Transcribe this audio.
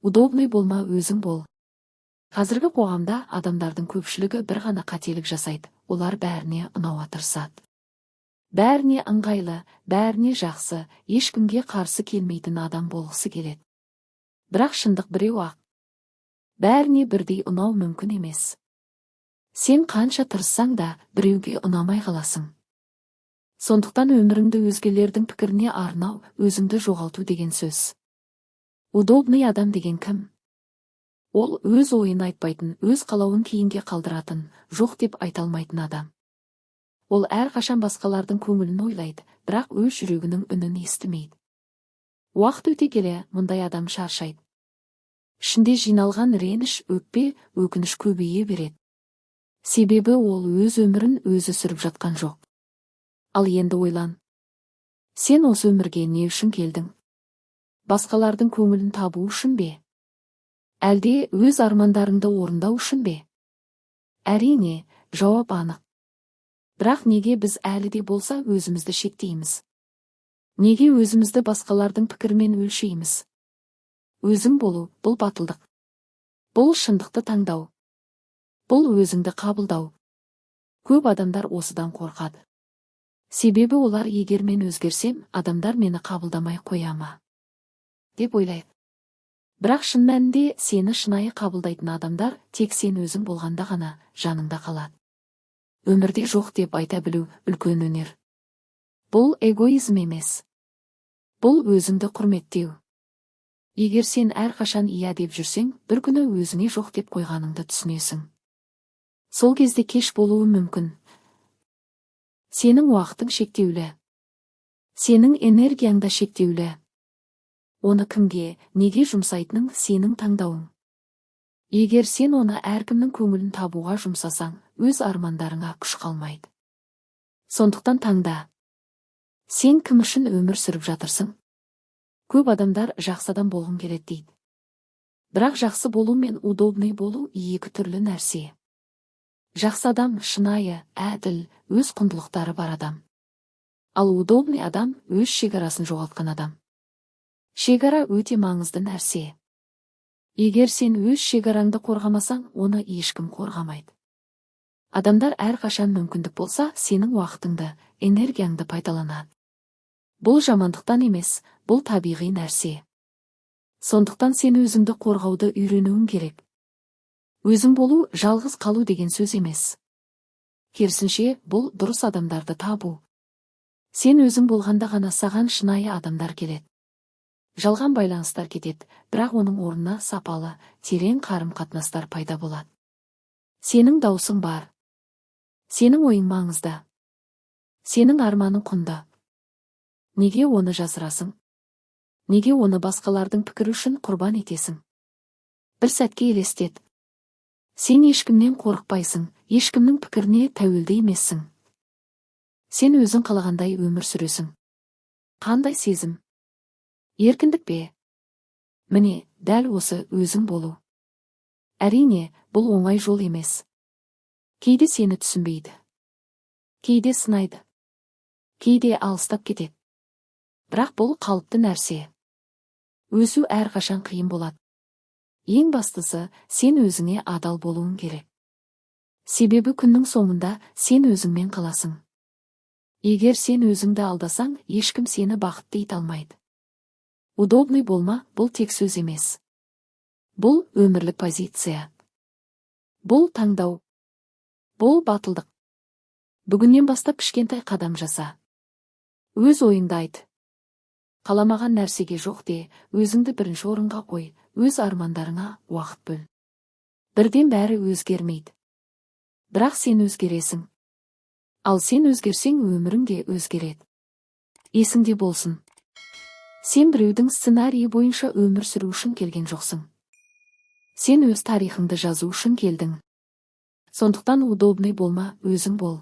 Удобный болма, өзің бол. Қазіргі қоғамда адамдардың көпшілігі бір ғана қателік жасайды: олар бәріне ұнауға тырысады. Бәріне ыңғайлы, бәріне жақсы, ешкімге қарсы келмейтін адам болғысы келеді. Бірақ шындық біреу-ақ: бәріне бірдей ұнау мүмкін емес. Сен қанша тырыссаң да, біреуге ұнамай қаласың. Сондықтан өміріңді өзгелердің пікіріне арнау – өзіңді жоғалту деген сөз. Удобный адам деген кім? Ол – өз ойын айтпайтын, өз қалауын кейінге қалдыратын, жоқ деп айта алмайтын адам. Ол әрқашан басқалардың көңілін ойлайды, бірақ өз жүрегінің үнін естімейді. Уақыт өте келе мұндай адам шаршайды. Ішінде жиналған реніш, өкпе, өкініш көбейе береді. Себебі ол өз өмірін өзі сүріп жатқан жоқ. Ал енді ойлан: сен осы өмірге не үшін келдің? Басқалардың көңілін табу үшін бе, әлде өз армандарыңды орындау үшін бе? Әрине, жауап анық. Бірақ неге біз әлі де болса өзімізді шектейміз? Неге өзімізді басқалардың пікірімен өлшейміз? Өзің болу – бұл батылдық, бұл шындықты таңдау, бұл өзіңді қабылдау. Көп адамдар осыдан қорқады. Себебі олар: «Егер мен өзгерсем, адамдар мені қабылдамай қоя ма?» деп ойлайды. Бірақ шын мәнінде сені шынайы қабылдайтын адамдар тек сен өзің болғанда ғана жаныңда қалады. Өмірде жоқ деп айта білу – үлкен өнер. Бұл эгоизм емес, бұл өзіңді құрметтеу. Егер сен әрқашан иә деп жүрсең, бір күні өзіңе жоқ деп қойғаныңды түсінесің. Сол кезде кеш болуы мүмкін. Сенің уақытың шектеулі, сенің энергияң да шектеулі. Оны кімге, неге жұмсайтының – сенің таңдауың. Егер сен оны әркімнің көңілін табуға жұмсасаң, өз армандарыңа күш қалмайды. Сондықтан таңда: сен кім үшін өмір сүріп жатырсың? Көп адамдар «жақсы адам болғым келеді» дейді. Бірақ жақсы болу мен удобный болу – екі түрлі нәрсе. Жақсы адам – шынайы, әділ, өз құндылықтары бар адам. Ал удобный адам – өз шекарасын жоғалтқан адам. Шекара – өте маңызды нәрсе. Егер сен өз шекараңды қорғамасаң, оны ешкім қорғамайды. Адамдар әрқашан мүмкіндік болса, сенің уақытыңды, энергияңды пайдаланады. Бұл жамандықтан емес, бұл табиғи нәрсе. Сондықтан сен өзіңді қорғауды үйренуің керек. Өзің болу – жалғыз қалу деген сөз емес. Керісінше, бұл – дұрыс адамдарды табу. Сен өзің болғанда ғана саған шынайы адамдар келеді. Жалған байланыстар кетеді, бірақ оның орнына сапалы, терең қарым-қатынастар пайда болады. Сенің даусың бар. Сенің ойың маңызды. Сенің арманың құнды. Неге оны жасырасың? Неге оны басқалардың пікірі үшін құрбан етесің? Бір сәтке елестет: сен ешкімнен қорықпайсың, ешкімнің пікіріне тәуелді емессің. Сен өзің қалағандай өмір сүресің. Қандай сезім? Еркіндік пе? Міне, дәл осы – өзің болу. Әрине, бұл оңай жол емес. Кейде сені түсінбейді, кейде сынайды, кейде алыстап кетеді. Бірақ бұл қалыпты нәрсе. Өсу әрқашан қиын болады. Ең бастысы, сен өзіңе адал болуың керек. Себебі күннің соңында сен өзіңмен қаласың. Егер сен өзіңді алдасаң, ешкім сені бақытты ете алмайды. Удобный болма – бұл тек сөз емес, бұл өмірлік позиция, бұл таңдау, бұл батылдық. Бүгіннен бастап кішкентай қадам жаса. Өз ойыңды айт. Қаламаған нәрсеге жоқ де. Өзіңді бірінші орынға қой. Өз армандарыңа уақыт бөл. Бірден бәрі өзгермейді, бірақ сен өзгересің. Ал сен өзгерсең, өмірің де өзгереді. Есіңде болсын: сен біреудің сценарийі бойынша өмір сүру үшін келген жоқсың. Сен өз тарихыңды жазу үшін келдің. Сондықтан удобный болма, өзің бол.